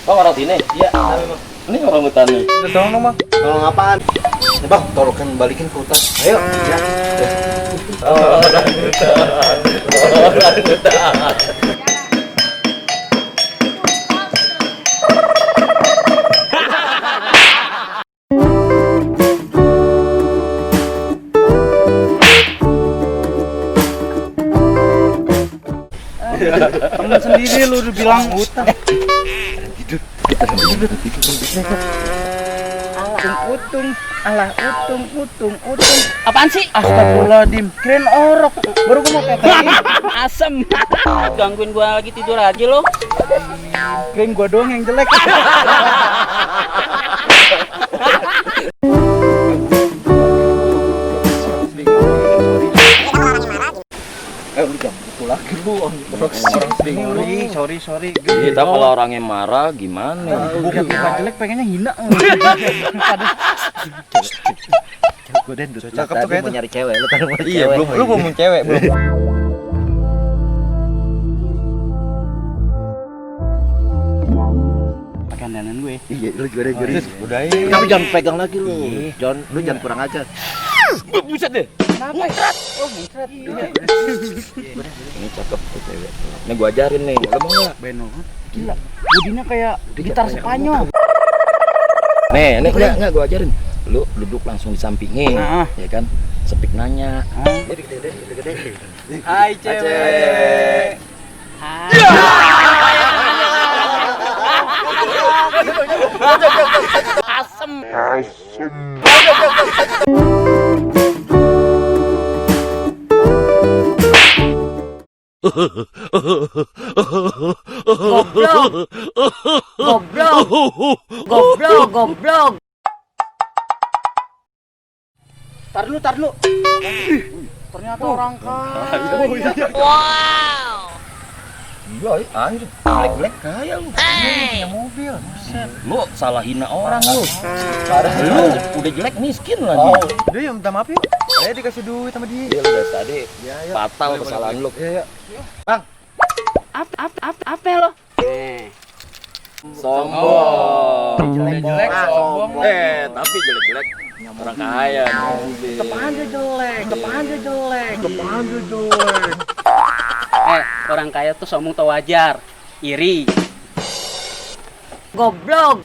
Bang, orang sini? Iya, ini orang hutan nih. Tolong dong bang. Tolong apaan? Ya bang, tolongkan balikin ke hutan. Ayo. Ya. Orang hutan. Orang hutan. Temen sendiri lu udah bilang hutan. Utung. Apaan sih? Astagfirullahaladzim, kirain orok. Baru gua mau tetein. Asem. Gangguin gua lagi tidur aja lo. Kirain gua doang yang jelek. Lu jam itu lagi lu sorry. Kita kalau orangnya marah gimana? Bukan jelek, pengennya hina. Gue den cakep tuh kayak mau nyari cewek, lu kan mau Iya, cewek. belum. Lu belum cewek, belum. Pakai dandan gue. Iya, lu juga ada Udah Kamu jangan pegang lagi lu. John, lu jangan kurang ajar. Buset deh. Kenapa? Oh, muncrat. Ini cakep tuh cewek. Ini gua ajarin nih. Lu mau enggak? Beno. Gila. Budinya kayak gitar Spanyol. Nih, ini enggak gua ajarin. Lu duduk langsung di sampingnya, Nah. ya kan? Sepik nanya. Hai cewek. Asem. Goblok. Tar dulu. Ternyata orang kaya. Wow. Iya, anjir. Black kaya lu. Punya mobil. Lu salah hina orang lu. Lu udah jelek miskin lagi. Udah ya minta maaf yuk. Saya dikasih duit sama dia. Iya, lu dari tadi fatal kesalahan lu. Iya. Apa lo? Sombong. Jelek sombong. Tapi jelek-jelek orang kaya. Depan aja jelek. Orang kaya tuh sombong tuh wajar. Iri. Goblok.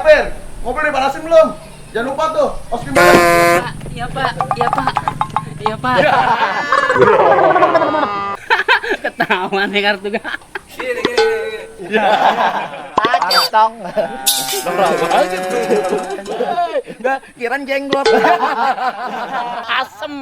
Pir, mobil dipanasin belum? Jangan lupa tuh, oski Iya pak. Ketahuan nih kartu gak? Centong. Enggak, kirain jenggot. Asem.